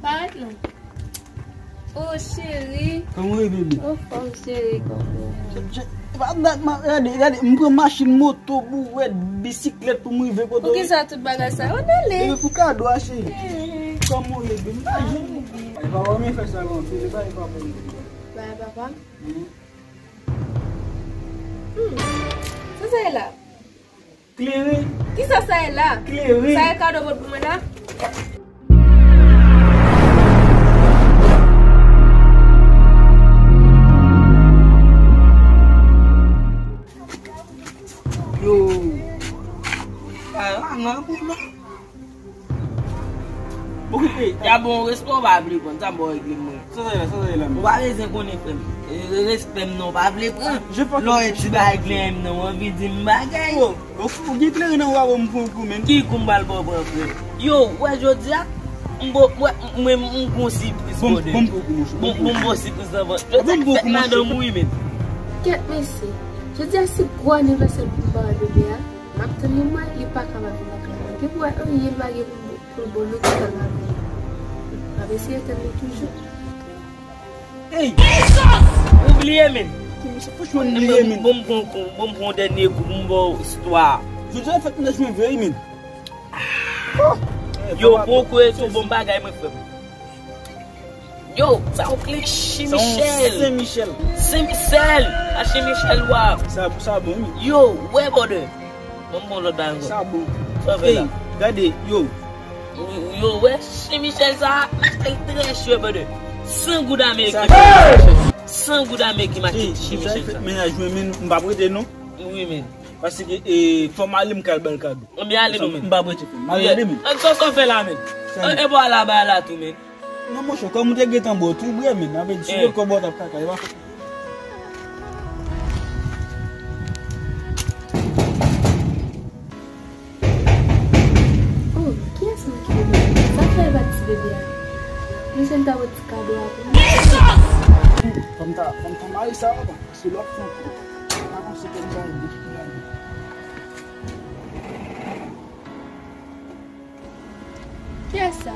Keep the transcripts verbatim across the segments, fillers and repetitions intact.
Parèt non. Oh, cheri. Kòman w ye, bebe? Oh, fòm, cheri, kòman w ye? Je, je, pa dat ma, gade, gade, m pran machin, moto, bouwèt, bisiklèt pou m rive kote w. Poukisa tout bagay sa? Ann ale. Bebe, pou kado a, cheri. Eh. Kòman w ye, bebe? M pa janm. Ay, pa wè, men fè sa, anpil, e pa, e pa bon. Bay papa. Hmm. Hmm. Sa sa ye la? Kleren. Kisa sa ye la? Kleren. Sa e kado pot pou mwen la? Yo. Ah, ah, non, bon, non. Bon, ey, ta bon, respè w pa vle pran, sa bon regle mwen. Sa sa ye la, sa sa ye la, men? Ou pa bezwen konnen, frè m. E, respè m non, w pa vle pran. Lè w wè ti bagay kleren m nan, w anvi di m bagay. Oh, ou, ou gen kleren nan w a, m pran pou men. Ki kou m pral ba w pran, frè m? Yo, w wè jodi a, m bo, wè, mwen, m gon sipriz, brother. Bon, bon, bon, bon, bon, sipriz nan vant. Jodi a fèt madanm ou wi, men. Kèt, mesye. Jodi a se gwo anivèsè pou m ba bebe a. M ap tann li, mwen, li pa kapab vin ak lajan. Gen pou wè anyen li pa gen pou, pou l ban nou tout sa l ap vin. M ap eseye tann li toujou. Ey! Ou bliye, men. Ki misye, franchman, m bliye, men. Bon, m pran kou, bon, m pran dènye kou, m ba w istwa. Jodi a fèt mwen jwenn vre, men. Yo, poko e tou bon bagay, mwen, frè m. Yo, sa yon kle Chen Michel. Sen Michel. Sen Michel. A Chen Michel w ap. Sa, sa bon, wi. Yo, wè, brother. Bon, bon, lòt bagay ankò. Sa bon. Sa fè la. Ey, gade, yo. Yo, wè, Chen Michel sa, m achte l trè chè, brother. San goud ameriken. San goud ameriken, m achte Chen Michel sa. Mennaj mwen, men, m pa prete, non. Wi, men. Paske, e, fò m ale, m ka al ba l kado. Anben ale non, men. M pa prete, frè m. M ale, men. An, sa w fè la, men. E, e bò la, ba la tou, men. Non, monchè, kòm ou te gentan bò tou, bre, men. Avè di, si lòt kò bò t ap kaka, e pa fòt. Oh, kiyès moun ki bebe a? Sa fè e pa ti bebe a? Misye m ta pran ti kado a pou mwen. Fò m ta, fò m ta mare sa, paske lè w ap fè yon kou, pa panse ke m ta depi la. Kiyès sa?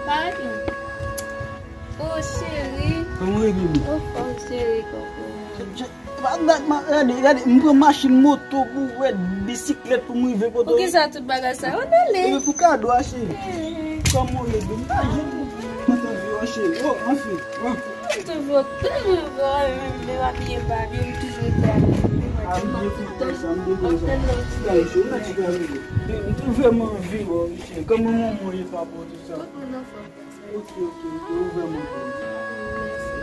Parèt non. Oh, cheri. Kòman w ye, bebe? Oh, fòm, cheri, kòman w ye? Je, je, pa dat ma, gade, gade, m pran machin, moto, bouwèt, bisiklèt pou m rive kote w. Poukisa tout bagay sa? Ann ale. Bebe, pou kado a, cheri. Eh. Kòman w ye, bebe? M pa janm kontan vi w, cheri. Oh, anfen, oh. M toujou tèlman vle wè w, men m abiye m pa byen, m toujou rete abiye. A, m byen kontan sa, m byen kontan. Ti bagay cho, nan ti bagay cho. M te vrèman anvi wè w, mesye. Kòman manman w ye, papa w, tout sa? Tout moun anfòm, frè m. Ok, ok, ok, ou vrèman bon. Mèsi.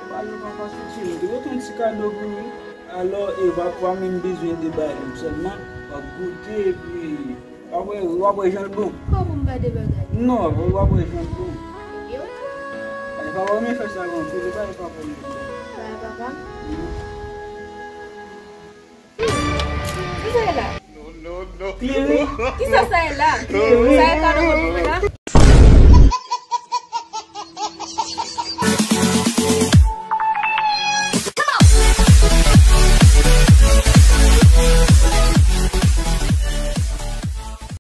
Pale pa fasil, cheri. Yo, te yon ti kado pou ou. Alò, e, pa, pa menm bezwen deballe m, sèlman w ap goute, epi w ap wè, w ap wè jan l bon. Kòman pou m pa deballe? Non, w ap wè jan l bon. Ok, ok. Ay, pa wè, men fè sa, non, cheri, pa, pa pran. Ba papa. Wi. Kisa sa ye la? Kleren. Kisa sa ye la? Kleren. Sa ye kado pou mwen la?